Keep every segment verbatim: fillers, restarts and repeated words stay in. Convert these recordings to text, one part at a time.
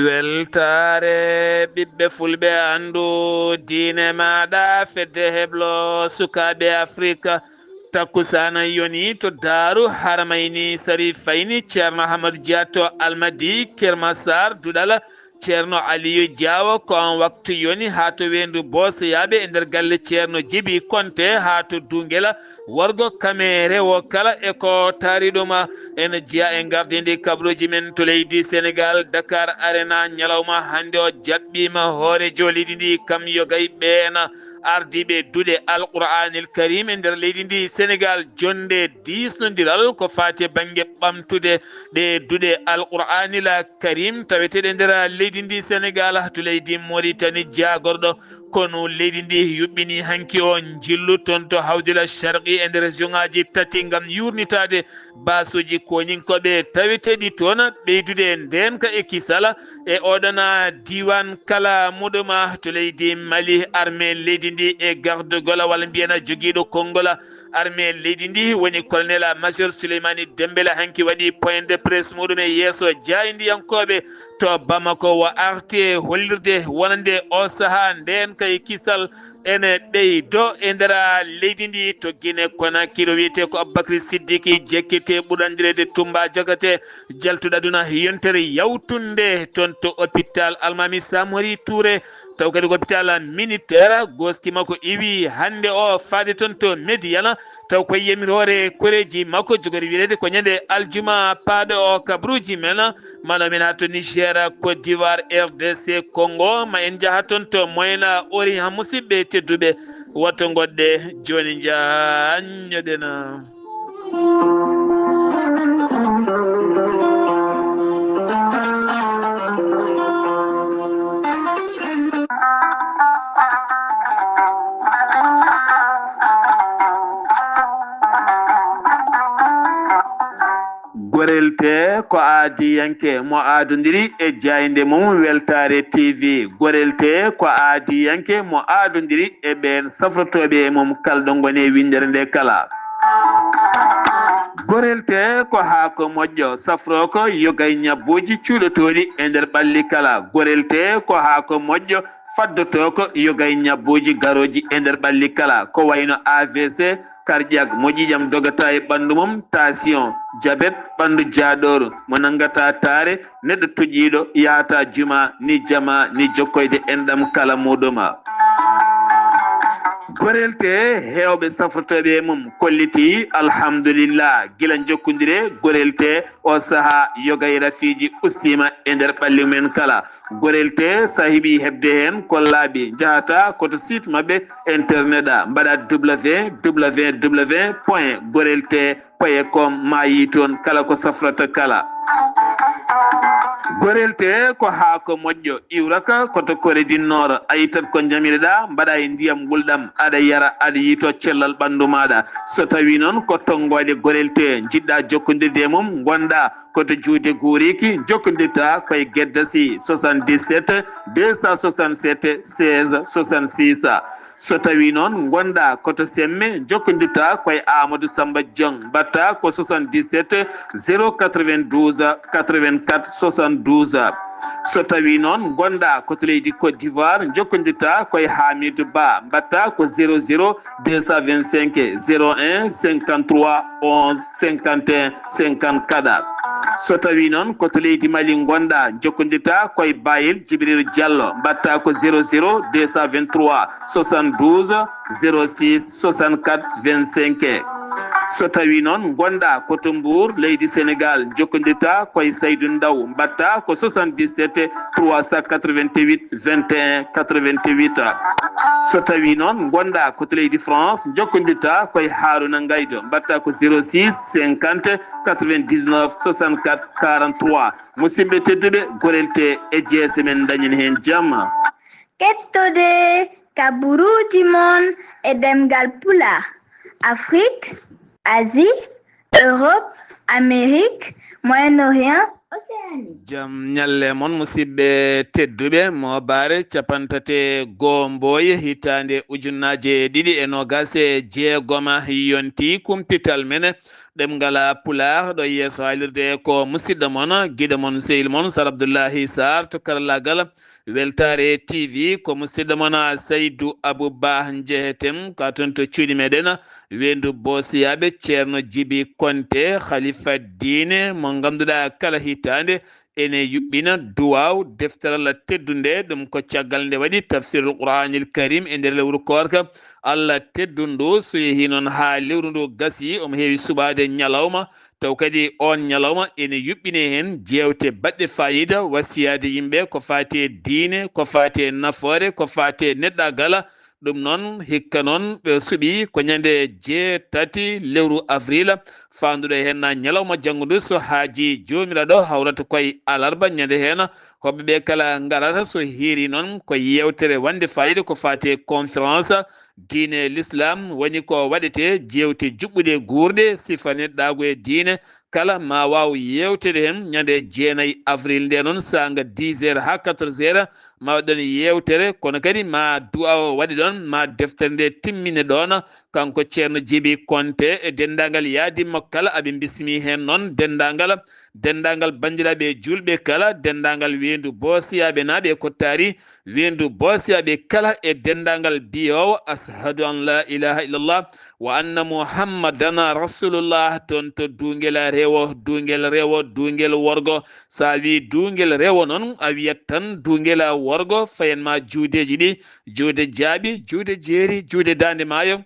Weltaare ɓiɓɓe fulɓe, anndu diine maaɗa, fedde heblo sukaaɓe Afirka. Takkusaana yoni to Daaru Haramayni, Sari Fayni, Ceerno Ahamadu Dia to Almadi, Kermasar, Duɗal, Ceerno Aliyu Jaawo, ko on waktu yoni haa to weendu Boosoyaaɓe e nder galle Ceerno Jibi Konte, haa to Duungela, worgo kame rewo kala e ko taari ɗum. En jeya e gardindi kabaruuji men to leydi Senegaal, Dakar Arena, ñalawma hannde o jaɓɓiima hooreejo leydi ndi, kam yo gay ɓeen ardiiɓe duɗe Alqur'aanil Kariim e nder leydi ndi Senegaal, jonnde diisnondiral ko faati e bannge ɓamtude ɗe duɗe Alqur'aanil Kariim taweteeɗe nder leydi ndi Senegaal to leydi Moritani, jaagorɗo konu leydi ndi yuɓɓini hanki o njillu toon to Hawdila Sharqi e nder région ŋaaji tati ngam yuurnitaade baasuuji kooñinkooɓe taweteeɗi toon, ɓeydude ndeenka e kisal e oɗon diiwaan kala muɗum. To leydi Mali, armée leydi ndi e gardugol walla mbiyen jogiiɗo konngol armée leydi ndi woni colonel major Souleymani Dembélé hanki waɗi point de presse muɗum e yeeso jaayndiyankooɓe to Bamako, o arti e hollirde wonande o sahaa ndeenka e kisal ene ɓeydo e nder leydi ndi. To Guinée Conakry, o wiyetee ko Aboubacry Siddiqui Diakité, ɓurɗo anndireede Toumba Diakhaté, jaltuɗo aduna yontere yawtunde toon to hôpital Almami Samori Touré, taw kadi ko hôpital militaire. Gooski makko iwi hannde o faade toon to Médiana, taw koye yamiroore koreeji makko jogori wiyeede ko ñande aljuma paaɗo o. Kabaruuji men, mano men haa to Niger, Côte d'Ivoire, R D C Congo, ma en njaha toon to Moyen Orient. Musidɓe tedduɓe, woto ngoɗɗe, jooni njaññoɗen. Gorel Tee ko aadiyanke mo aadondiri e jaaynde mum Weltaare T V. Gorel Tee ko aadiyanke mo aadondiri e ɓeen safrotooɓe e mum kala ɗo ngoni e winndere nde kala. Gorel Tee ko haako moƴƴo, safroo ko yogay ñabbuuji cuuɗotooɗi e nder ɓalli kala. Gorel Tee ko haako moƴƴo, faddotoo ko yogay ñabbuuji garooji e nder ɓalli kala, ko wayno A V C, cardiaque, mo ƴiiƴam dogata e ɓanndu mum, tension, diabète, ɓanndu jaaɗooru, mo nanngata taare, neɗɗo toƴiiɗo yahata juma, ni jama, ni jokkoyde enɗam kala muɗuma. Gorel Tee, heewɓe safrotooɓe e mum kolliti, alhamdulillah, gila jokkondire Gorel Tee, o sahaa yogay rafiiji ustiima e nder ɓalli mumen kala. Gorel Tee, so a heɓii heɓde heen ko laaɓi, njahata ko to site maɓɓe internet a, mbaɗa W W W point gorel tee point com, ma yii toon kala ko safrata kala. Gorel Tee ko haako moƴƴo, iwraka ko to Corée du Nord, a ittat ko njamiroɗaa, mbaɗa e ndiyam ngulɗam, aɗa yara, aɗa yiytoo cellal ɓanndu maaɗa. So tawii noon ko tonngoode Gorel Tee njiɗɗaa jokkondirde e mum, ngonɗaa ko to Juude Guuriiki, jokkondirtaa ko e Geddasi, soixante-dix-sept deux cent soixante-sept seize soixante-six. So tawii noon ngonɗaa ko to Semme, jokkondirtaa ko e Aamadu Sammba Joŋ, mbaɗtaa ko soixante-dix-sept zéro quatre-vingt-douze quatre-vingt-quatre soixante-douze. So tawii noon ngonɗaa ko to leydi Côte d'Ivoire, jokkondirtaa ko e Hamidou Ba, mbaɗtaa ko zéro zéro deux cent vingt-cinq zéro un cinquante-trois onze cinquante et un cinquante-quatre. So tawii noon ko to leydi Mali ngonɗaa, jokkondirtaa ko e Bayel Jibril Diallo, mbaɗtaa ko zéro zéro deux cent vingt-trois soixante-douze zéro six soixante-quatre vingt-cinq. So tawii noon ngonɗaa ko to Mbuur, leydi Senegaal, jokkondirtaa ko e Saydu Ndaw, mbaɗtaa ko soixante-dix-sept trois cent quatre-vingt-huit vingt et un quatre-vingt-huit. So tawii noon ngonɗaa ko to leydi France, jokkondirtaa ko e Haaruna Ngaydo, mbaɗtaa ko zéro six cinquante quatre-vingt-dix-neuf soixante-quatre quarante-trois. Musidɓe tedduɓe, Gorel Tee e jeese men, dañen heen jam. Kettode kaburuuji mon e ɗemngal Pulaar, Afrik, Asie, Europe, Amérique, Moyen-Orient, Jam ñalle mon, musidɓe tedduɓe. Moobaare capantate goo mbooye hitaande ujunnaaje ɗiɗi e noogaas e jeegoma yonti kumpital men ɗemngal Pulaar ɗo yeeso haalirde ko musidɗo mon, giɗo mon, sehil mon, Sar Abdullahi Sarr to karallaagal Weltaare T V. Ko musidɗo mon Saydu Abu Bah Njeheten, ka toon to cuuɗi meɗen Weendu Boosiyaaɓe, Ceerno Jibi Konte, Khalifa Diine mo ngannduɗaa kala hitaande ene yuɓɓina duwaaw deftere Allah teddunde. Ɗum ko caggal nde waɗi tafsirul Qur'aanil Karim e nder lewru koorka Allah teddundu. So yehii noon haa lewru ndu gasi, omo heewi suɓaade ñalawma, taw kadi oon ñalawma ene yuɓɓinee heen jeewte baɗɗe faayiida, wasiyaade yimɓe ko faati e diine, ko faati e nafoore, ko faati e neɗɗaagal. Ɗum noon, hikka noon ɓe suɓii ko ñande jeetati lewru avril, faanduɗo heen ñalawma janngo ndu, so haajii Joomiraaɗo, hawrata koye alarba ñande heen. Hoɓɓe ɓe kala ngarata, so hiirii noon ko yeewtere wande faayiida ko faati e conférence diine l'islam woni ko waɗetee, jeewte juɓɓuɗe guurɗe, sifa neɗɗaagu e diine, kala ma waaw yeewtere heen ñande jeenayi avril nde noon, saanga dix heures haa quatorze heures, ma waɗ ɗoon yeewtere, kono kadi ma du'a o waɗe ɗoon, ma deftere nde timmine ɗoon. Kanko Ceerno Jibi Konte e denndaangal yaadi makko kala, aɓe mbismii heen noon denndaangal, denndaangal banndiraaɓe juulɓe kala, denndaangal weendu Boosiyaaɓe naaɓe e Kottaari, weendu Boosiyaaɓe kala e denndaangal biyoowo ashhadu an la ilaha illallah wa anna muhammadan rasulullah, toon to duungel rewo, duungel rewo, duungel worgo. So a wii duungel rewo noon, a wiyat tan duungel worgo, fayan ma juudeeji ɗi, juude jaaɓi, juude jeeri, juude daande maayo.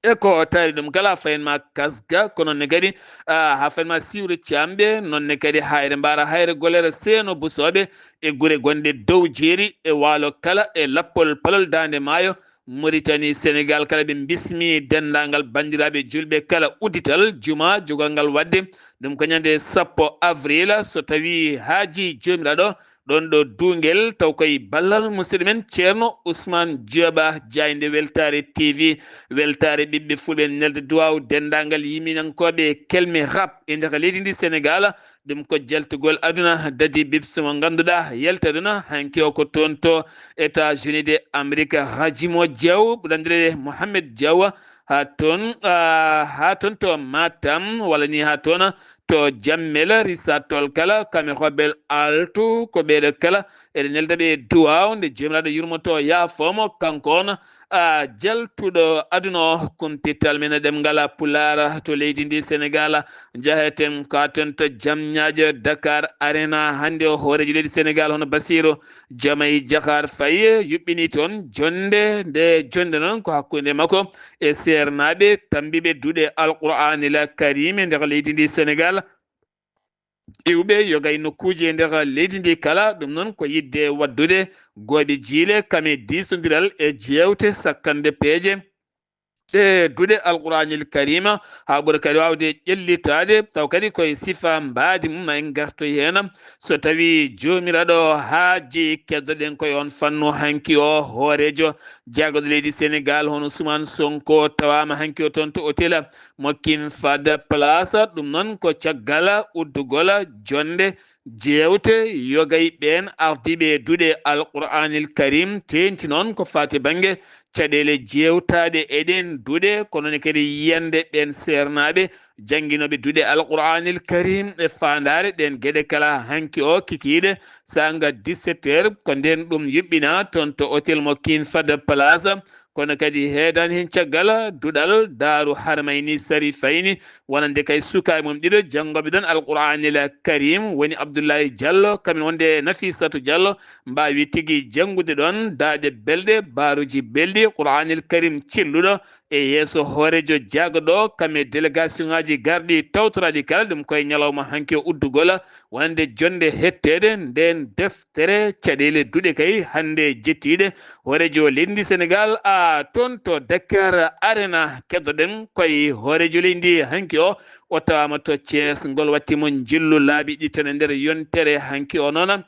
E ko tawi ɗum kala, fayan ma kasga, ko noon ne kadi, ah, haa fayan ma siwre caamɓe, noon ne kadi hayre mbaara, hayre golere seeno busooɓe e gure gonɗe dow jeeri e waalo kala e lappol palol daande maayo, Mauritanie, Sénégal kala ɓe mbismii denndaangal banndiraaɓe juulɓe kala uddital juma jogorngal waɗde ɗum ko ñande sappo avril, so tawii haajii Joomiraaɗo, ɗoon ɗo duungel, taw koye ballal musidɗo men Ceerno Ousmane Dioba, Jaaynde Weltaare T V, Weltaare ɓiɓɓe fulɓe, nelde duwaaw denndaangal yimminankooɓe kelme rap e nder leydi ndi Sénégal. Ɗum ko jaltugol aduna dadi bipso mo ngannduɗaa yalti aduna hanki o ko toon to États-Unis de Amérique. Rajimo Diaw, ɓuranndireede Mohamed Diaw, haa toon, ah, haa toon to Matam, walla ni haa toon to Jammel, Risa Tol kala, Kamer Hobel Altu, ko ɓeeɗo kala eɗen nelda ɓe duwaaw nde Joomiraaɗo yurmoto yaafoomo, kanko on, ah, jaltuɗo aduna o, kumpital men e ɗemngal Pulaar to leydi ndi Sénégal. Njaheten ko haa toon to Jamñaajo, Dakar Arena, hannde o hooreejo leydi Sénégal hono Basiiru Jomay Jahaar Fay yuɓɓini toon jonnde, nde jonnde noon ko hakkunde makko e seernaaɓe tambiiɓe duɗe Alqur'aanil Kariim e nder leydi ndi Sénégal, iwɓe yoga e nokkuuji e nder leydi ndi kala. Ɗum noon ko yiɗde waɗdude gooɓe jiile kam e diisondiral e jeewte sakkande peeje ɗe duɗe Alqur'aanil Kariima, haa ɓura kadi waawde ƴellitaade, taw kadi koye sifa mbaadi mum, ma en ngartoy heen. So tawii Joomiraaɗo haajii, keddoɗen koye on fannu hanki o, hooreejo jaagorɗo leydi Sénégal hono Ousmane Sonko tawaama hanki o toon to otel mo King Fahd Palace. Ɗum noon ko caggal uddugol jonnde jeewte yoga e ɓeen ardiiɓe duɗe Alqur'aanil Kariim, teeŋti noon ko faati bannge caɗeele jeewtaaɗe e ɗeen duɗe, kono ne kadi yiyannde ɓeen seernaaɓe jannginooɓe duɗe Alqur'aanil Kariim e faandaare ɗeen geɗe kala hanki o kikiiɗe saanga dix-sept heures, ko ndeen ɗum yuɓɓinaa toon to otel mo King Fahd Palace. Kono kadi heedaani heen caggal duɗal Daaru Harmayni Sarifayni, wonande kay sukaaɓe mum ɗiɗo janngooɓe ɗoon Alqur'aanil Kariim, woni Abdullahi Diallo, kamin wonde Nafisatu Diallo, mbaawi tigi janngude ɗoon daaɗe belɗe, baaruuji belɗi, Qur'aanil Kariim celluɗo e yeeso hooreejo jaagorɗo, kam e délégation ŋaaji garɗi tawtoraaɗi kala, ɗum koye ñalawma hanki o uddugol, wonande jonnde hetteede ndeen deftere caɗeele duɗe kay hannde jettiiɗe hooreejo leydi ndi Sénégal, a toon to Dakar Arena. Keddoɗen koye hooreejo leydi ndi hanki o, o tawaama to Thiès, ngol watti mo njillu laabi ɗiɗi tan e nder yontere hanki o noon.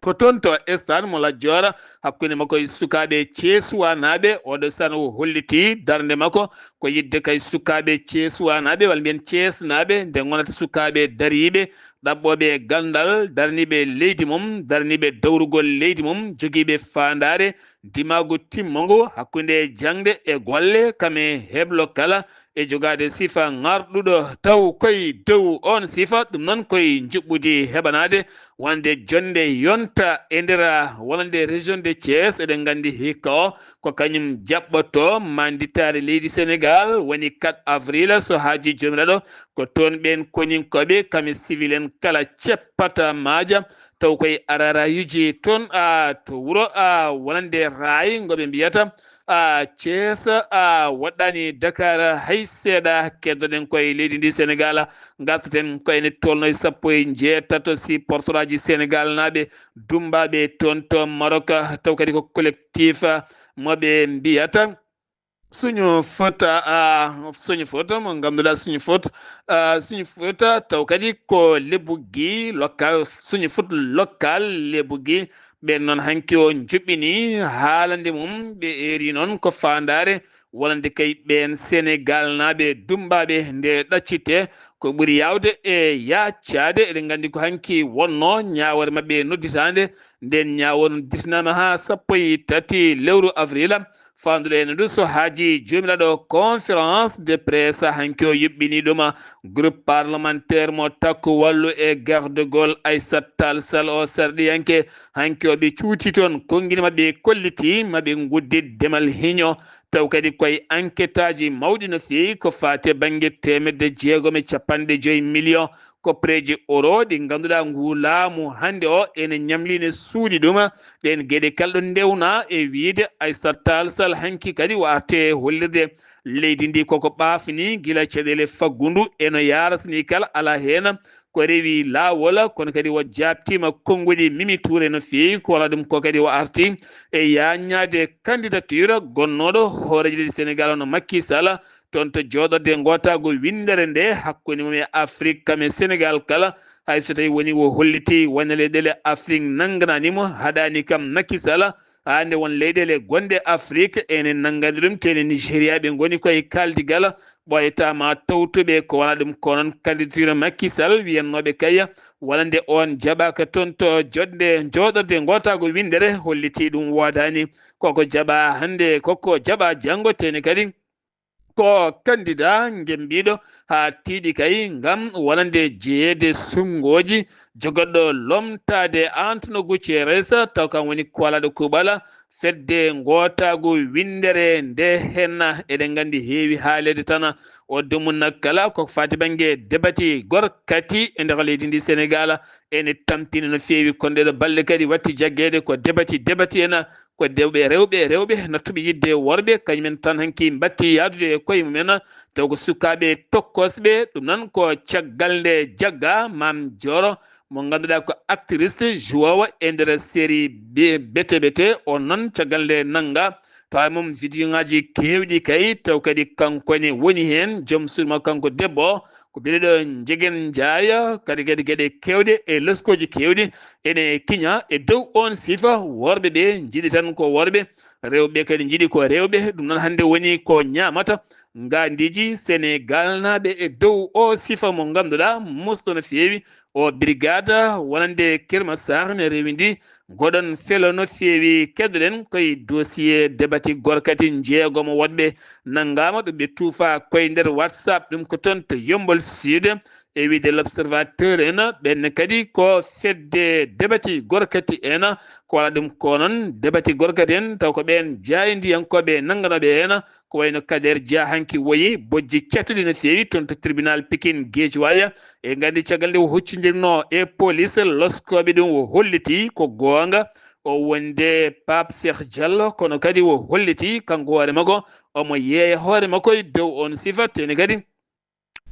Ko toon to stade mo Lat Dior, hakkunde makko e sukaaɓe Ceesuwaanaaɓe. Oɗo stade o holliti darnde makko ko yiɗde kay sukaaɓe Ceesuwaanaaɓe, walla mbiyen Ceesnaaɓe, nde ngonata sukaaɓe dariiɓe, ɗaɓɓooɓe ganndal, darniiɓe leydi mum, darniiɓe dowrugol leydi mum, jogiiɓe faandaare, ndimaagu timmungu hakkunde jaŋde e golle, kam e heblo kala, e jogaade sifa ŋarɗuɗo taw koye dow oon sifa, ɗum noon koye njuɓɓudi heɓanaade wonde jonnde yonta e nder wonande région de Thiès. Eɗen nganndi hikka o ko kañum jaɓɓoto mannditaare leydi Sénégal, woni quatre avril, so haajii Joomiraaɗo, ko toon ɓeen koninkooɓe, kam e civil en kala ceppata maaja, taw koye ararayuji toon, a, to wuro, a, wonande raay ngo ɓe mbiyata, a, Thiès, a, waɗɗaani Dakar hay seeɗa. Keddoɗen koye leydi ndi Sénégal, ngartaten ko ene tolno e sappo e jeetato supporteraaji Sénégal naaɓe dummbaaɓe toon to Maroc, taw kadi ko collectif, a, mo ɓe mbiyata Suñu Fota, a, Suñu Fota mo ngannduɗaa, Suñu Fota, a, Suñu Fota taw kadi ko Lebougui local, Suñu Fota local Lebougui. Ɓeen noon hanki o njuɓɓini haalande mum, ɓe eeri noon ko faandaare wonande kay ɓeen Sénégal naaɓe dummbaaɓe nde ɗaccite ko ɓuri yaawde e yaacaade. Eɗen nganndi ko hanki wonno ñaawoore maɓɓe nodditaande, nden ñaawoore nodditinaama haa sappo e tati lewru avril. Faanduɗo en ndu so haajii Joomiraaɗo, conférence de presse hanki o yuɓɓini ɗum. Groupe parlementaire mo Takku Wallu e Garde Gol Aissata Tall Sall o sarɗiyanke, hanki o ɓe cuuti toon, konngini maɓɓe kolliti maɓe nguddit demal hiño. Taw kadi koye enquêtaaji mawɗi no feewi ko faati e bannge teemedde jeegom e capanɗe joyi million koppereeji euro ɗi ngannduɗaa ngu laamu hannde o ene ñamlii, ne suuɗi ɗum. Ɗeen geɗe kala ɗo ndewna e wiyde Aissata Tall Sall hanki kadi o arte hollirde leydi ndi koko ɓaafni gila caɗeele faggundu e no yaarata ni kala, alaa heen ko rewi laawol, kono kadi o jaabtiima konnguɗi Mimi Touré no feewi, ko wala ɗum ko kadi o arti e yaaññaade candidature gonnooɗo hooreejo leydi Sénégal, hono Macky Sall, toon to jooɗorde ngootaagu winndere nde hakkunde mum e Afrik kam e Sénégal kala, hay so tawii woni o holliti wonde leyɗeele Afrik nannganaani mo, haɗaani kam Macky Sall, haa nde won leyɗeele gonɗe Afrik ene nanngani ɗum, te ene Nigéria ɓe ngoni koye kaaldigal, ɓooyata ma tawtuɓe ko wona ɗum. Ko noon candidature Macky Sall wiyannooɓe kay wonande oon jaɓaaka toon to jooɗnde, jooɗorde ngootaagu winndere holliti ɗum woodaani. Koko jaɓa hannde, koko jaɓa janngo, te ne kadi ko candidat ngembiiɗo haa tiiɗi kay ngam wonande jeyeede suɓngooji, jogorɗo lomtaade Antonio Guterres, taw kam woni koolaaɗo kuuɓal fedde ngootaagu winndere nde. Heen eɗen nganndi heewi haaleede tan o dumunna kala ko faati bannge debati gorkati e nder leydi ndi Sénégal. Ene tampini no feewi, kono ɗeɗo balɗe kadi watti jaggeede ko debati, debati en, ko dewɓe rewɓe, rewɓe nattuɓe yiɗde worɓe, kañumen tan hanki mbatti yahdude e koye mumen, taw ko sukaaɓe tokkoosɓe. Ɗum noon ko caggal nde jagga Maam Jooro, mo ngannduɗaa ko actrice, jouoowo e nder série B-, Bete Bete, on noon caggal nde nannga, tawa mum vidéo ŋaaji keewɗi kay, taw kadi kanko ne woni heen, joom suudu makko kanko debbo o, ko biyeteeɗo Njegen Njaay, kadi, kadi geɗe keewɗe e leskooji keewɗi ene kiña e dow oon sifa. Worɓe ɓe njiɗi tan ko worɓe, rewɓe kadi njiɗi ko rewɓe. Ɗum noon hannde woni ko ñaamata ngaandiiji Senegaalnaaɓe e dow o sifa mo ngannduɗaa musɗo no feewi. O brigade wonande Kermassar ne rewindi. Ngoɗon felo no feewi. Keddoɗen koye dossier debati gorkati jeegomo woɗɓe nanngaama ɗo ɓe tuufa koye nder WhatsApp, ɗum ko toon to Yeumbeul Sud. E wiyde L'Observateur en, ɓenne kadi ko fedde debati gorkati en, ko wala ɗum ko noon debati gorkati en, taw ko ɓeen jaayndiyankooɓe nannganooɓe en, ko wayno Kader Dia hanki woyi bojji cattuɗi no feewi toon to tribunal Pikine Guédiawaye. E nganndi caggal nde o huccindirno e police, loskooɓe ɗum o holliti ko goonga. O wonde Pape Cheikh Diallo, kono kadi o holliti kanko hoore makko omo yeeya hoore makko e dow oon sifa, tene kadi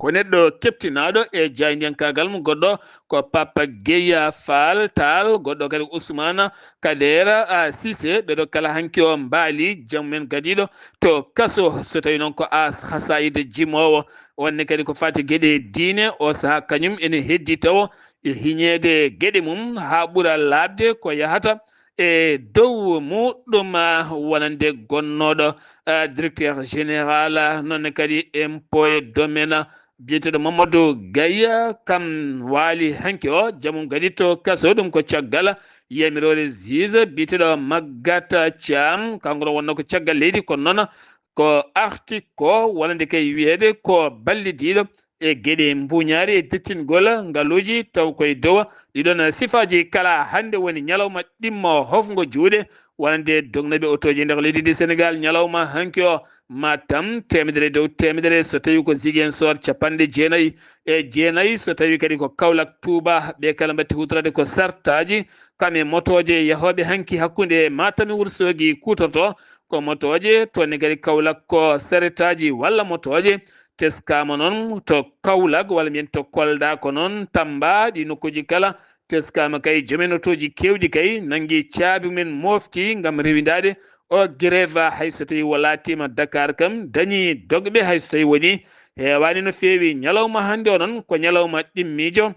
ko neɗɗo keɓtinaaɗo e jaayndiyankaagal mum. Goɗɗo ko Papa Gueya Fall Tall, goɗɗo kadi Ousmane Kadera, a, Cissé, ɓeɗo kala hanki o mbaali jam men gadiiɗo to kaso. So tawi noon ko a hasayida jimoowo, wonde kadi ko fati geɗe diine, o sahaa kañum ene heddi tawo e hiñeede geɗe mum haa ɓura laaɓde ko yahata e dow muɗɗum, a, wonande gonnooɗo, a, directeur général, a, noon ne kadi impôt et domaine, biyeteeɗo Mamadou Gaye, kam waali hanki o, jamum gadi to kaso, ɗum ko caggal yamiroore juge biyeteeɗo Maggata Thiam, kanko ɗo wonno ko caggal leydi, kono noon ko arti ko wonande kay wiyeede ko ballidiiɗo e geɗe mbuñaari e dettingol ngaluuji, taw koye dow ɗiɗon sifaaji kala. Hannde woni ñalawma ɗimmo hofngo juuɗe wonande dognooɓe otooji e nder leydi ndi Senegaal. Ñalawma hanki o, Matam teemedere dow teemedere, so tawi ko Ziguinchor capanɗe jeenayi e jeenayi, so tawi kadi ko Kaolack, Touba, ɓe kala mbatti huutoraade ko sartaaji, kam e motooje yahooɓe hanki hakkunde Matam e Wourossogui kuutorto, ko motooje, toon ne kadi Kaolack ko saretaaji walla motooje. Teskaama noon to Kaolack walla mbiyen to Kolda, ko noon Tamba, ɗi nokkuuji kala teskaama kay. Joomen otooji keewɗi kay nanngi caabi mum en, moofti ngam rewindaade o grève, hay so tawi o laatiima Dakar kam dañii dogɓe, hay so tawi woni heewaani no feewi. Ñalawma hannde o noon ko ñalawma ɗimmiijo.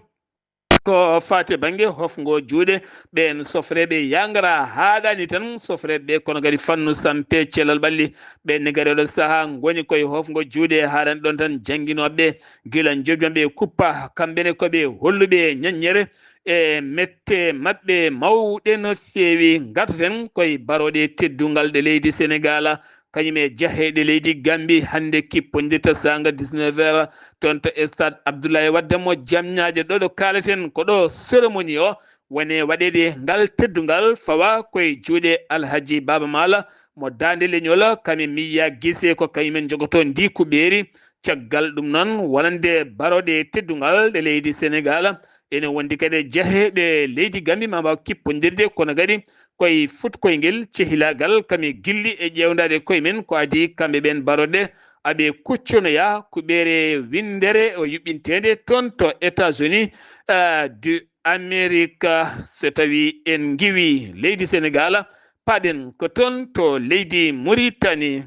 Ko faati e bannge hofngo juuɗe, ɓeen sofreeɓe yangara haaɗaani tan sofreeɓe ɓe, kono kadi fannu santé, cellal ɓalli, ɓeen ne kadi oɗo sahaa ngoni koye hofngo juuɗe, haaɗaani ɗoon tan jannginooɓe ɓe, gila njoɓdi maɓɓe kuppa, kamɓe ne ko ɓe holluɓe ñaññere e mette maɓɓe mawɗe no feewi. Ngartaten koye barooɗe teddungal ɗe leydi Senegaal, kañum e jaheeɗe leydi Gambi, hannde kippondirta saanga dix-neuf heures toon to stade Abdoulaye Wade mo Jamñaajo. Ɗo ɗo kaaleten ko ɗo cérémonie o woni waɗeede, ngal teddungal fawa koye juuɗe Alhaji Baaba Maal mo Daande Leñol, kam e Miya Gise, ko kañum en njogotoo ndi kuɓeeri. Caggal ɗum noon, wonande barooɗe teddungal ɗe leydi Senegaal, ene wondi kadi e jaheeɓe leydi Gambi maa mbaw kippondirde, kono kadi koye fuɗkoyngel cehilaagal, kam e gilli e ƴeewndaade koye men, ko adii kamɓe ɓeen barooɗe aɓe kucconoya kuɓeere winndere o yuɓɓinteende toon to États-Unis, ah, du Amérique. So tawi en ngiwi leydi Senegaal, paɗen ko toon to leydi Mauritanie.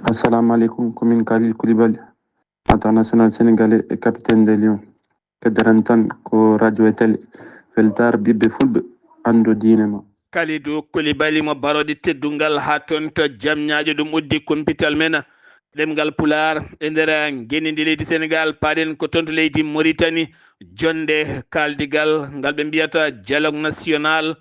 Assalamu alaikum, ko min Khalil Koulibaly, international sénégalais et capitaine des Lions. Keddoren tan ko radio e télé Feltar, ɓiɓɓe fulɓe, anndo diine ma. Kalidou Koulibaly mo barooɗe teddungal haa toon to Jamñaajo, ɗum uddi kumpital men ɗemngal Pulaar e nder ngenndi leydi Senegaal. Paɗen ko toon to leydi Mauritanie, jonnde kaaldigal ngal ɓe mbiyata dialogue national.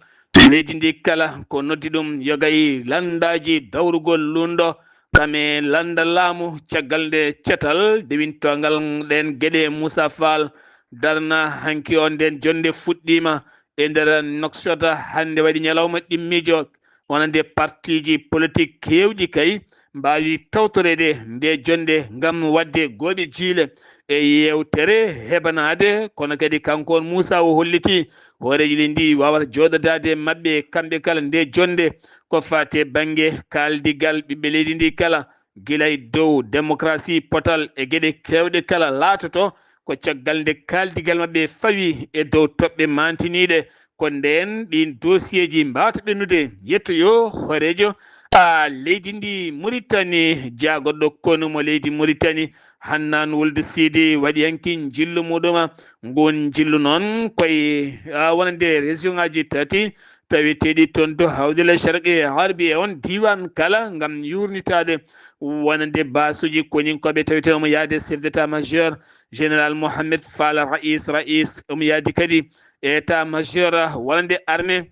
Leydi ndi kala ko noddi ɗum, yogay lanndaaji dawrugol luulndo kam e lannda laamu, caggal nde catal dewintoongal ɗeen geɗe Moussa Fall darna hanki o. Ndeen jonnde fuɗɗiima e nder Nouakchott, hannde waɗi ñalawma ɗimmiijo, wonande partiiji politik keewɗi kay mbaawi tawtoreede nde jonnde ngam waɗde gooɓe jiile e yeewtere heɓanaade. Kono kadi kanko on Moussa o holliti hooreejo leydi ndi waawata jooɗodaade e maɓɓe kamɓe kala nde jonnde ko faati e bannge kaaldigal ɓiɓɓe leydi ndi kala, gila e dow démocratie, potal e geɗe keewɗe kala laatoto ko caggal nde kaaldigal maɓɓe fawi e dow toɓɓe maantiniiɗe. Ko ndeen ɗiin dossier ji mbaawata ɓennude. Yettoyoo hooreejo a leydi ndi Mauritanie, jaagoɗɗo konu mo leydi Mauritanie, Hannaan Wuld Sidi, waɗi hanki njillu muɗum. Nguun njillu noon koye, a, wonande région ngaji tati taweteeɗi toon to Hawdel Sharqi Gharbi, e on diiwaan kala, ngam yuurnitaade wonande baasuuji koninkooɓe taweteeɗo omo yahde chef d'état-major général Mohamed Fall Rais Rais, omo yahdi kadi e état-major wonande armée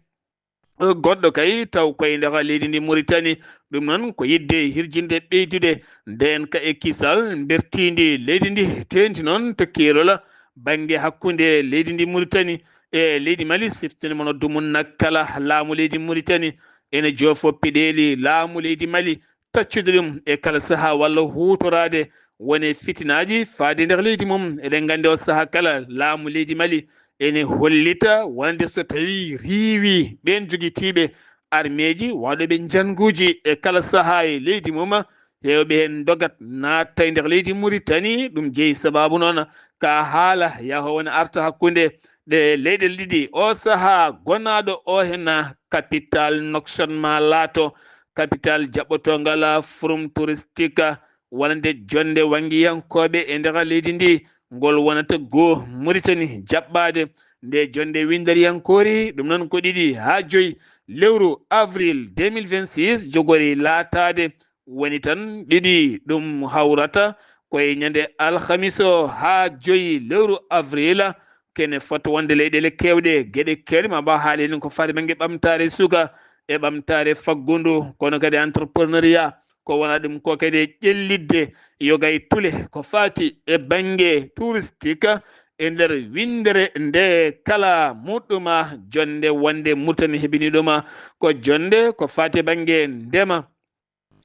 goɗɗo kay taw koye nder leydi ndi Mauritanie. Ɗum noon ko yiɗde hirjinde ɓeydude ndeen ka e kisal mbertiindi leydi ndi, teeŋti noon to keerol bannge hakkunde leydi ndi Mauritanie e leydi Mali. Siftinde mo noddu mum na kala, laamu leydi Mauritanie ene joofo peɗeeli laamu leydi Mali, taccude ɗum e kala sahaa walla huutoraade woni fitinaaji faade nder leydi mum. Eɗen nganndi o sahaa kala laamu leydi Mali ene hollita wonande so tawii riiwii ɓeen jogitiiɓe armeeji, waɗooɓe njannguuji e kala sahaa e leydi mum, heewɓe heen ndogat naatta e nder leydi Mauritanie. Ɗum jeyi sabaabu noon ka haala yahoo woni arta hakkunde ɗe leyɗe ɗiɗi. O sahaa gonaaɗo o heen, capital Nouakchott maa laato capital jaɓɓotoongal forum touristique wonande jonnde wanngiyankooɓe e nder leydi ndi, ngol wonata goo Mauritanie jaɓɓaade. Nde jonnde winndariyankoori, ɗum noon ko ɗiɗi haa joyi lewru avril deux mille vingt-six jogori laataade. Woni tan ɗiɗi ɗum hawrata Ko e ñande alhamis o haa joyi lewru avril, kene foti wonde leyɗeele keewɗe, geɗe keewɗe ma mbaw haalde ko faati bannge ɓamtaare suka e ɓamtaare faggundu, kono kadi entrepreneuriat, ko wona ɗum ko kadi ƴellitde yoga e tule ko faati e bannge touristique e nder winndere nde kala muɗɗuma. Jonnde wonde Mauritanie heɓini ɗum ko jonnde ko faati e bannge ndema.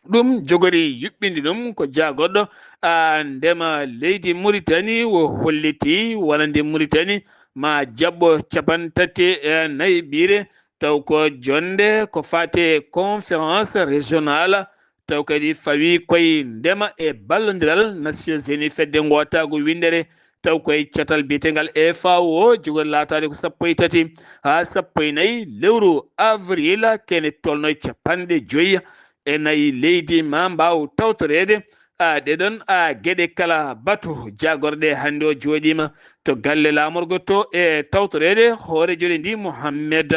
Ɗum jogori yuɓɓinde ɗum ko jaagorɗo, a, ndema leydi Mauritanie o holliti wonande Mauritanie ma jaɓɓo capanɗe tati e nayi ɓiire, taw ko jonnde ko faati e conférence régionale, taw kadi fawi koye ndema e ballondiral Nations Unies fedde ngootaagu winndere, taw koye catal biyetengal F A O jogori laataade ko sappo e tati haa sappo e nayi lewru avril, kene tolno e capanɗe joyi e nayi leydi ma mbaaw tawtoreede, a, ɗeɗon, a, geɗe kala batu jaagorɗe hannde o jooɗiima to galle laamorgo to e tawtoreede hoorejo leydi Mohamed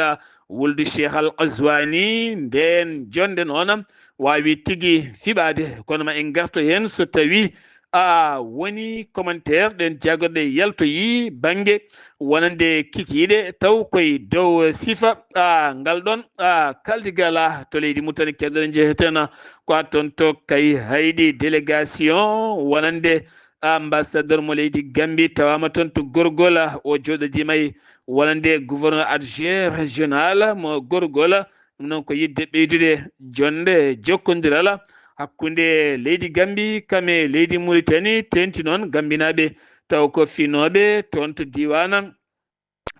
Wuldu Cheikh Al Qazwani. Ndeen jonnde noon waawi tigi fiɓaade, kono ma en ngarto heen so tawi a woni commentaire ɗen jaagorɗe yaltoyi bannge wonande kikiiɗe taw koye dow sifa, a, ngal ɗon, a, kaldigal, a, to leydi Mauritanie keddore njehetena ko a toon to kay haydi délégation wonande ambassadeur mo leydi Gambie tawama toon to Gorgol, a, o jooɗodima e wonande gouverneur adjoint régional mo Gorgol, ɗum noon ko yiɗde ɓeydude jonnde jokkondiral hakkunde leydi Gambie kam e leydi Mauritanie, teeŋti noon Gambinaaɓe taw ko finooɓe toon to diiwaan,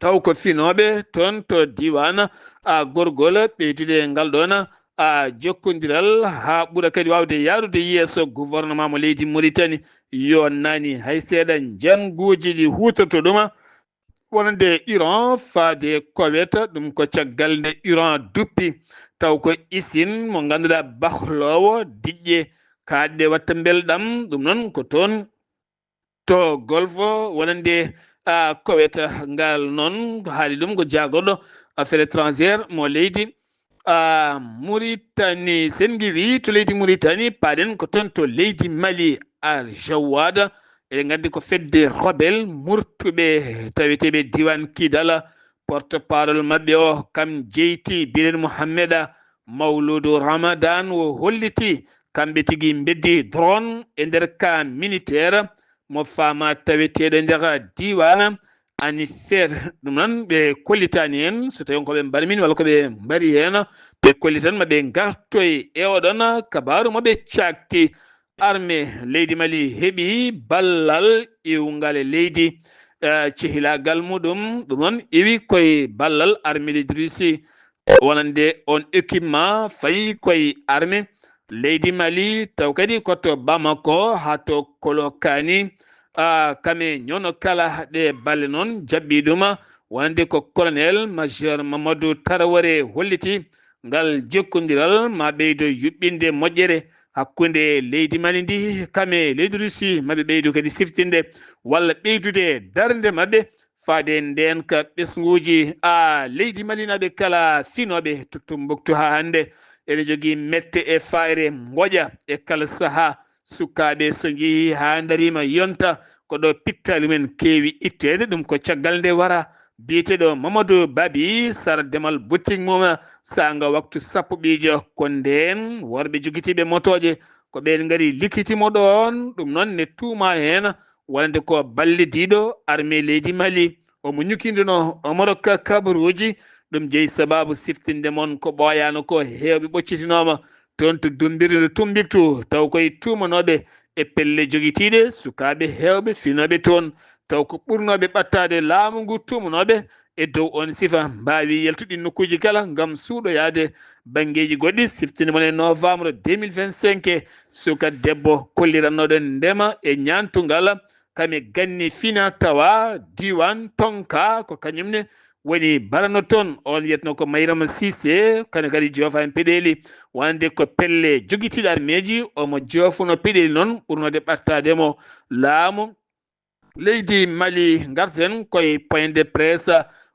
taw ko finooɓe toon to diiwaan, a, Gorgol, ɓeydude ngal ɗoon, a, jokkondiral haa ɓura kadi waawde yaarude yeeso gouvernement mo leydi Mauritanie. Yo naani hay seeɗa, njannguuji ɗi huutorto ɗum wonande Iran faade Koweït, ɗum ko caggal nde Iran duppi taw ko usine mo ngannduɗaa bahloowo diƴƴe kaaɗɗe watta mbelɗam, ɗum noon ko toon to Golfe wonande, a, Koweït. Ngal noon ko haali ɗum ko jaagorɗo affaires étrangères mo leydi, a, Mauritanie. Sen ngiwi to leydi Mauritanie, paaɗen ko toon to leydi Mali, Al Jawad. Eɗen nganndi ko fedde rebelle murtuɓe taweteeɓe diiwaan Kidal. Porte-parole maɓɓe o kam jeyti Biren Mohamed Mawludu Ramadan o holliti kamɓe tigi mbeddi drone e nder cas militaire mo faama taweteeɗo e nder diiwaan Anifeer. Ɗum noon ɓe kollitaani heen so tawi ko ɓe mbarmin walla ko ɓe mbari heen, ɓe kollitan ma ɓe ngartoy e oɗon kabaaru mo ɓe caakti. Armée leydi Mali heɓi ballal iwngal e leydi, eh, cehilaagal muɗum, ɗum noon iwi koye ballal armée leydi Russie. Wonande on équipement fayi koye armée leydi Mali, taw kadi ko to Bamako haa to Kolokani, a, kame ñono kala ɗe balle noon jaɓɓi ɗum, wonande ko colonel major Mamadou Tarawore holliti ngal jokkondiral ma ɓeydo yuɓɓinde moƴƴere hakkunde leydi Mali ndi kame leydi Russie, maɓe ɓeydo kadi siftinde walla ɓeydude darnde maɓɓe faade ndeen ka ɓesnguuji, a, leydi Malinaaɓe kala finooɓe to Tumbuktu haa hannde. Ene jogii mette e faayre ngoƴa e kala sahaa. Sukaaɓe so njehii haa ndariima yonta, ko ɗo pittaali mumen keewi itteede. Ɗum ko caggal nde wara biyeteeɗo Mamadou Babi Sara demal boutique mum saanga waktu sappo ɓiijo. Ko ndeen worɓe jogitiiɓe motooje ko ɓeen ngari likkiti mo ɗoon. Ɗum noon ne tuuma heen wonande ko ballidiiɗo armée leydi Mali. Omo ñukinduno Omoro Ka kabaruuji. Ɗum jeyi sabaabu siftinde mon ko ɓooyaano ko heewɓe ɓoccitinooma toon to Dumbiri no Tumbiktu, taw koye tuumanooɓe e pelle jogitiiɗe sukaaɓe heewɓe finooɓe toon, taw ko ɓurnooɓe ɓattaade laamu ngu tuumanooɓe e dow oon sifa mbaawi yaltude nokkuuji kala ngam suuɗoyaade banngeeji goɗɗi. Siftinde mon e novembre deux mille vingt-cinq, suka debbo kollirannooɗo ndema e ñaantungal, kam e ganni fina tawa diiwaan Tonka, ko kañum ne woni barano toon. Oon wiyetnoo ko Mayrama Sise, kano kadi joofa en peɗeeli, wonande ko pelle jogitiiɗe armeeji, omo joofuno peɗeeli noon ɓurnoode ɓattaade mo laamu leydi Mali. Ngarten koye point de presse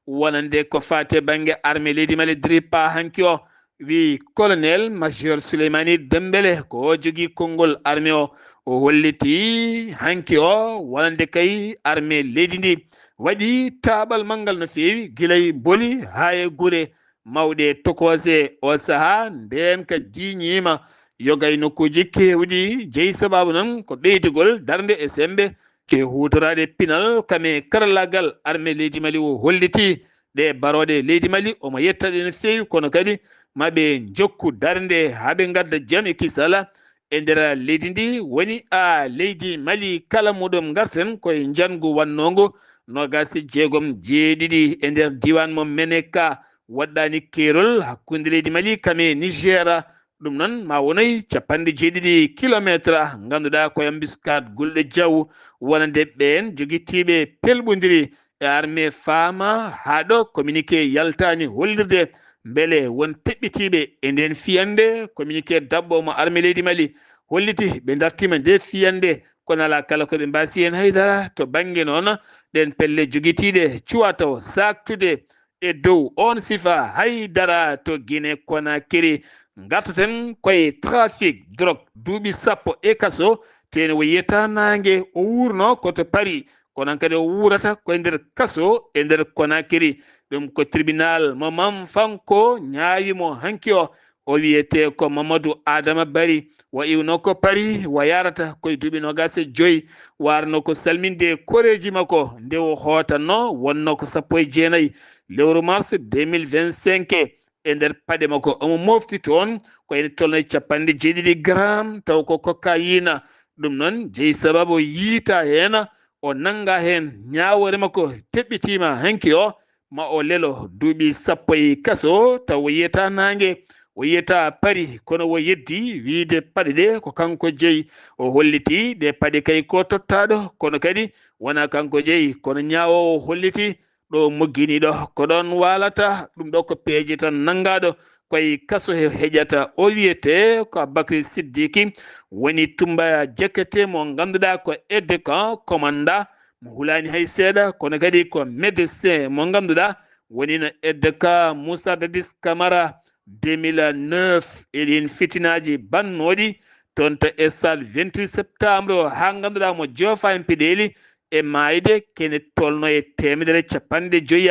wonande ko faati e bannge armée leydi Mali, DRIPA, hanki o, wi colonel major Souleymani Dembélé, ko o jogii konngol armée o, O holliti hanki o wonande kay armée leydi ndi waɗi taaɓal manngal no feewi, gila e Boli haa e gure mawɗe tokoose. O sahaa ndeen ka jiiñiima yoga e nokkuuji keewɗi, jeyi sabaabu noon ko ɓeydugol darnde e semmbe e huutoraade pinal kam e karallaagal armée leydi Mali. O holliti ɗe barooɗe leydi Mali, omo yetta ɗe no feewi, kono kadi ma ɓe njokku darnde haa ɓe ngadda jam e kisal e nder leydi ndi. Woni a leydi Mali kala muɗum ngarten koye njanngu wannoongu noogaas e jeegom jeeɗiɗi e nder diiwaan mo Meneka, waɗɗaani keerol hakkunde leydi Mali kam e Niger. Ɗum noon ma wonoy capanɗe jeeɗiɗi kilometre, ngannduɗaa ko embuscade gulɗo jaw wonande ɓeen jogitiiɓe pelɓondiri e armée faama. Haa ɗo communiqué yaltaani hollirde mbele won teɓɓitiiɓe e ndeen fiyannde. Communiqué daɓɓo mo armée leydi Mali holliti ɓe dartiima nde fiyannde, kono alaa kala ko ɓe mbaasi heen hay dara. To bannge noon ɗeen pelle jogitiiɗe cuwaa taw saaktude e dow oon sifa hay dara to Guinée Conakry. Ngartaten koye trafic drogue, duuɓi sappo e kaso, teeni o yiyata naange, o wuurno ko to Paris, kono kadi o wuurata koye nder kaso e nder Conakry. Ɗum ko tribunal mo Mamfanko ñaawi mo hanki o. O wiyetee ko Mamadou Adama Bari. O iwno ko Paris, o yarata koye duuɓi noogaas e joy. O arno ko salminde koreeji makko nde o hootanno, wonno ko sappo e jeenayi lewru mars deux mille vingt-cinq. E nder paɗe makko omo mofti toon ko ene tolno e capanɗe jeeɗiɗi gram, taw ko cocaïne. Ɗum noon jeyi sababu yiita heen, o nannga heen, ñaawoore makko teɓɓitiima hanki o, ma o lelo duuɓi sappo e kaso, taw o yiyata naange, o yiyata Paris, kono o yeddi wiyde paɗe ɗe ko kanko jeyi. O holliti ɗe paɗe kay ko tottaaɗo, kono kadi wonaa kanko jeyi, kono ñaawoowo holliti ɗo mogginiiɗo ko ɗoon waalata. Ɗum ɗo ko peeje tan nanngaaɗo koye kaso he heƴata. O wiyetee ko Aboubacry Siddiqui, woni Toumba Diakhaté mo ngannduɗaa ko aide de camp, commandant mo hulaani hay seeɗa, kono kadi ko médecin mo ngannduɗaa woni no aide de camp Moussa Dadis Camara deux mille neuf. E ɗiin fitinaaji bannooɗi toon to stade vingt-huit septembre o, haa ngannduɗaa mo joofa heen peɗeeli e maayde, kene tolno e teemedere capanɗe joyi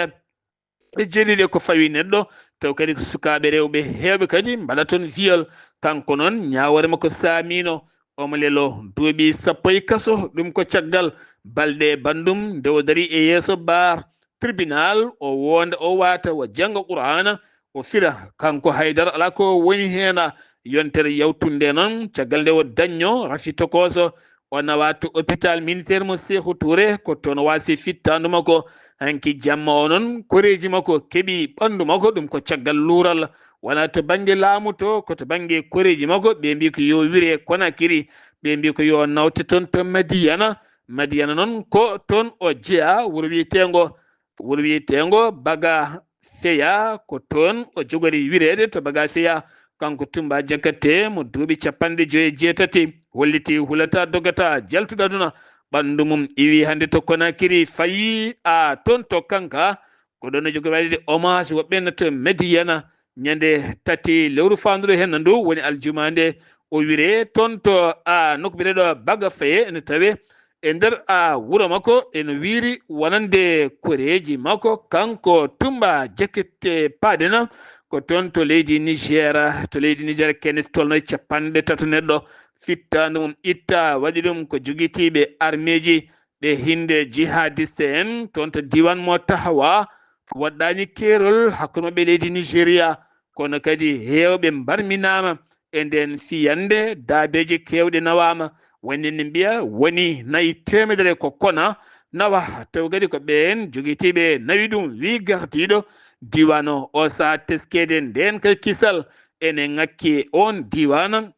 e jeeɗiɗi ko fawi neɗɗo, taw kadi ko sukaaɓe rewɓe heewɓe kadi mbaɗa toon viol. Kanko noon, ñaawoore makko saamiino, omo lelo duuɓi sappo e kaso. Ɗum ko caggal balɗe banndum nde o darii e yeeso bar tribunal, o woonda, o waata, o jannga Qur'aana, o fira. Kanko haydara alaa ko woni heen. Yontere yawtunde noon, caggal nde o dañño rafi tokooso, o nawa to hôpital militaire mo Sékou Touré, ko toon o waasi fittaandu makko. Hanki jamma o noon, koreeji makko keɓi ɓanndu makko, ɗum ko caggal luural. Wonaa to bannge laamu to, ko to bannge koreeji makko. Ɓe mbii ko yo wire Conakry, ɓe mbii ko yo nawte toon to Madiyana. Madiyana noon ko toon o jeyaa, wuro wiyeteengo, wuro wiyeteengo Baga Feya, ko toon o jogori wireede to Baga Feya. Kanko Toumba Diakhaté mo duuɓi capanɗe joyi e jeetati, holliti hulata dogata jaltuɗo aduna. Ɓanndu mum iwi hannde to Conakry, fayi a toon to Kanka. Ko ɗoon o jogori waɗde hommage woɓɓe no to Madiyana. Ñande tati lewru faanduɗo heen ndu, woni aljuma nde, o wire toon to a nokku biyeteeɗo Baga Feye, ene tawe e nder a wuro makko, ene wiiri wonande koreeji makko, kanko Toumba Diakhaté Padena, ko toon to leydi Niger. To leydi Niger kene tolno e capanɗe tato neɗɗo fittaandu mum itta, waɗi ɗum ko jogitiiɓe armeeji ɓe hinde jihadiste en toon to diiwaan mo Tahawa. Waɗɗaani keerol hakkunde maɓɓe leydi Nigeria, kono kadi heewɓe mbarminaama e ndeen fiyannde, daabeeji keewɗi nawaama, woni ne mbiya woni nayi teemedere ko kona nawa, taw kadi ko ɓeen jogitiiɓe nawi ɗum, wi gardiiɗo diiwaan o. O sahaa teskeede ndeen kay kisal ene ŋakki e oon diiwaan.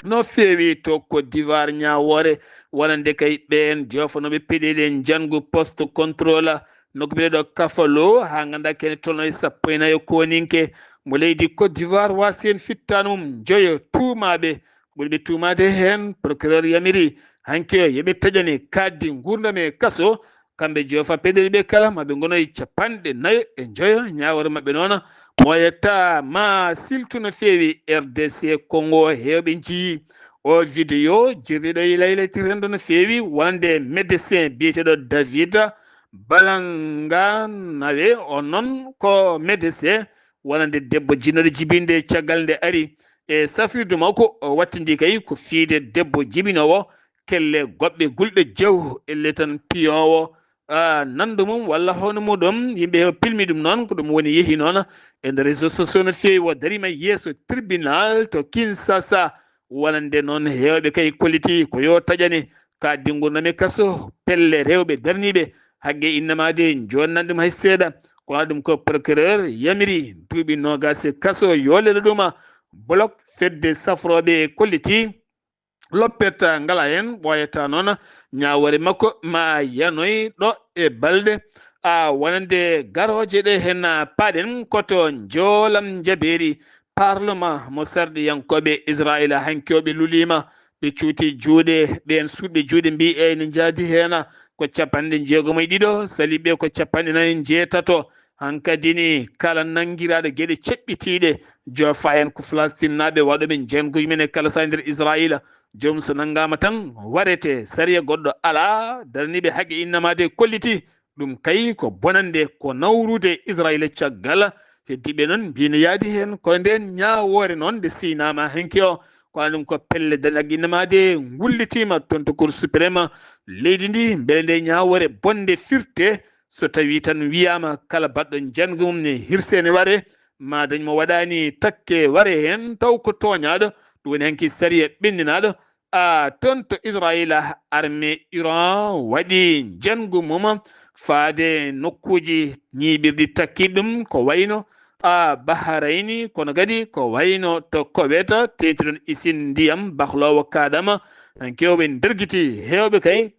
No feewi to Côte d'Ivoire ñaawoore, wonande kay ɓeen joofanooɓe peɗeeli e njanngu poste contrôle, nokku biyeteeɗo Kafalo, haa nganndaa kene tolno e sappo e nayo kooninke mo leydi Côte d'Ivoire, waasi heen fittaandu mum njoyo tuumaaɓe. Ɓurɓe tuumaade heen, procureur yamiri hanki o yo ɓe taƴane kaaɗdi nguurndam e kaso, kamɓe joofa peɗeeli ɓe kala, ma ɓe ngono e capanɗe nayo e njoyo. Ñaawoore maɓɓe noon, moyata ma siltu no feewi. R D C Congo, heewɓe njiyi O video jirriɗo e laylatirendo no feewi wonande médecin biyeteɗo David Balanganawe. On noon ko médecin wonande debbo jinnoɗo jibinde caggal nde ari e safrirdu makko. O wattindi kay ko fiide debbo jibinowo kelle goɓɓe gulɗe jew, elle tan piyowo, ah, nanndo mum walla hono muɗum. Yimɓe heewa pilmi ɗum noon, ko ɗum woni yehi noon e nder réseau sociaux no feewi. O darima yeeso tribunal to Kinshasa, wonande noon heewɓe kay kolliti ko yo taƴane ka dingo nami kaso pelle rewɓe darniiɓe haqqe innama de jonnani ɗum hay seeɗa. Kono ɗum ko procureur yamiri duuɓi noogas e kaso yo lelne ɗum. Bloc fedde safrooɓe kolliti loppet ngala heen, ɓooyata noon ñaawoore makko ma yanoy ɗo e balɗe a wonande garooje ɗe. Heen paaɗen ko to njoolam njabeeri parlement mo sarɗiyankooɓe Israayiila hanki o ɓe luliima, ɓe cuuti juuɗe, ɓeen suuɗɓe juuɗe mbiyi eyyi ne njaadi heen ko capanɗe jeegom e ɗiɗo, saliiɓe ko capanɗe nayi e njeetato. Hankadi ni kala nanngiraaɗo geɗe ceɓɓitiiɗe, joofa heen ko Falastinnaaɓe waɗooɓe njeengo mum en e kala sahaa e nder Israayiila. Joomum so nanngaama tan warete, sariya goɗɗo alaa daraniiɓe haqqe innama de kolliti. Ɗum kay ko bonannde, ko nawrude Israayiila caggal. Heddiiɓe noon mbiyi no yaadi heen, kono ndeen ñaawoore noon nde siynaama hanki o, kono ɗum ko pelle daraniiɓe haqqe innama de ngullitiima toon to Cour suprême leydi ndi, mbele nde ñaawoore bonnde firte. So tawii tan wiyaama kala baɗɗo njeengo mum ne hirse ne ware, ma dañ mo waɗaani takke ware heen, taw ko tooñaaɗo, ɗum woni hanki sariya ɓenninaaɗo. A toon to Israayiila, armée Iran waɗi njeengo mum faade nokkuuji ñiiɓirɗi takkiiɗi ɗum, ko wayno a Bahrayni, kono kadi ko wayno to Kowet, teeŋti ɗoon isin ndiyam bahloowo kaɗam. Hanki o ɓe ndergiti heewɓe kay.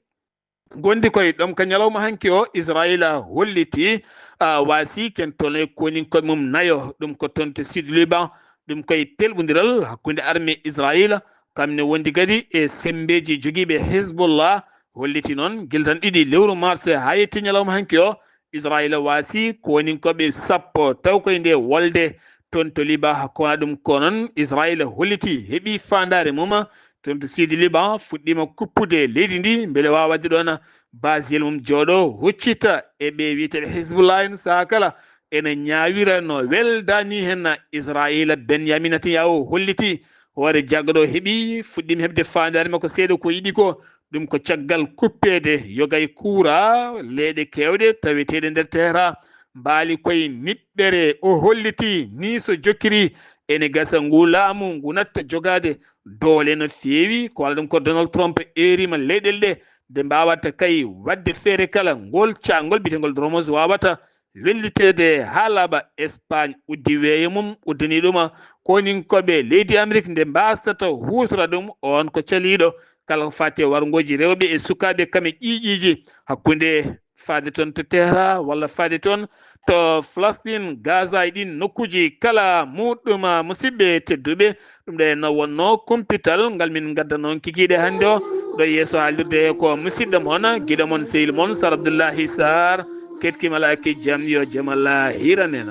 Gondi koye ɗoon ka ñalawma hanki o, Israayiila holliti, a, waasi ken toon e kooninkooɓe mum nayo, ɗum ko toon to Sud Liban, ɗum koye pelɓondiral hakkunde armée Israayiila, kam ne wondi kadi e semmbeeji jogiiɓe Hezbollah, holliti noon gila tan ɗiɗi lewru mars haa yetti ñalawma hanki o, Israayiila waasi kooninkooɓe sappo taw koye nde wolde toon to Liban. Kono ɗum ko noon Israayiila holliti heɓi faandaare mum toon to Sud Liban, fuɗɗiima kuppude leydi ndi mbele waawa waɗde ɗoon basiyel mum jooɗo huccita e ɓe wiyeteeɓe Hezbollah en sahaa kala ene ñaawira no weldaani heen Israayiila. Benyamin Netanyahu holliti hoore jaggaɗo heɓi fuɗɗiima heɓde faandaare makko seeɗa ko yiɗi ko, ɗum ko caggal kuppeede yogay kuura leyɗe keewɗe taweteeɗe nder Tehran mbaali koye niɓɓere. O holliti ni so jokkiri ene gasa ngu laamu ngu natta jogaade doole no feewi, ko walla ɗum ko Donald Trump eeriima leyɗele ɗe nde mbaawata kay waɗde feere kala ngol caangol biyetengol Hormuz waawata welliteede haa laaɓa. Espagne uddi weeyo mum, uddani ɗum kooninkooɓe leydi Amerik nde mbaasata huutora ɗum, oon ko caliiɗo kala ko faati e warngooji rewɓe e sukaaɓe kam e ƴiiƴiiji hakkunde faade toon to Tehran walla faade toon to Falastin, Gaza e ɗiin nokkuuji kala muɗɗum. Musidɓe tedduɓe, ɗum ɗo henno wonno kumpital ngal min ngaddanoo on kikiiɗe hannde o. Ɗo yeeso haalirde ko musidɗo mon, giɗo mon, sehil mon, Sar Abdullahi Sar. Ketki malaaki jam, yo jam Allah hiran en.